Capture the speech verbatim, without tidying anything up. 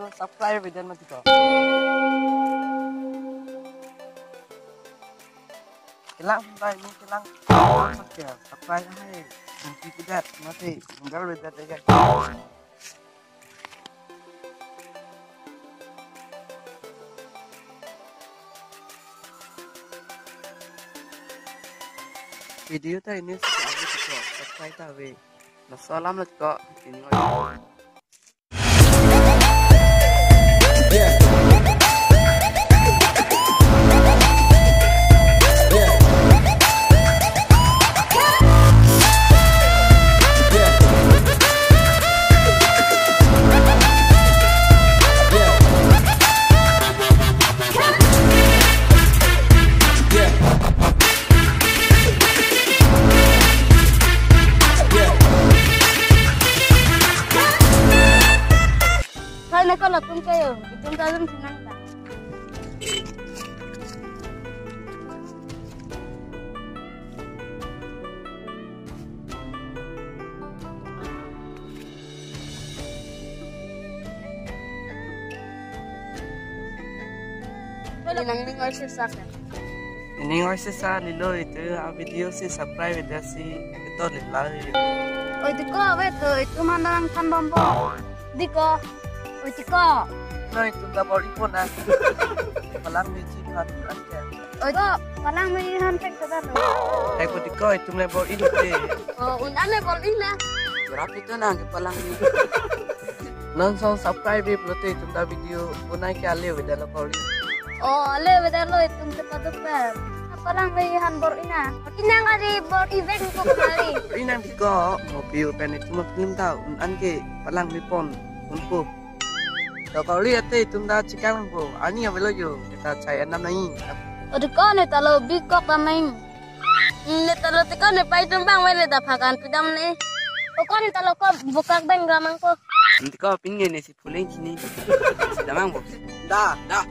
Subscribe avedet mati ko. Kelang, subscribe, ni kelang. Oke, subscribe hai. Nanti tidak mati. Tinggal avedet aja. Video ta ini sih, subscribe ta ave. Laso alam lo ko, ini. Hal na ko latum kayo, itum ta alam sinang ta. Halo, nangning oi si sak ya. Ining oi si sa lilo, itum a video si subscribe avedet si ito lila. Oi tiko, ave to, itum manang than bombo. Tiko. Oi tiko. No, itum ta bor-i pon na. Palangmeji phan angke. Oi tiko, palangmeji phan thek sada to. Hai ko tiko, itum le bor-i lote. Oh, un-an le bor-i na. Rap itu nang ke palangmeji. Non song subscribe lote itum ta video bonai ke ale avedet lo kori. Oh, ale avedet lo, itum te paduper. Palangmeji phan bor-i na. Inang ari bor-i vek ko kemari. Inang tiko, mo piu pen itum film ta un-an ke palangme pon unpo. To kori ate itum ta chikang po. Ani avelo yo, kita chai anam nai. Odi ko ne ta lo bikok ta nai. Ne ta lo tiko ne pai tum bang vele ta phakan pidam ne. O ko ne ta lo ko bukak beng gamang ko. Tiko pin nge ne si phuling chini. Damang bo. Da, da.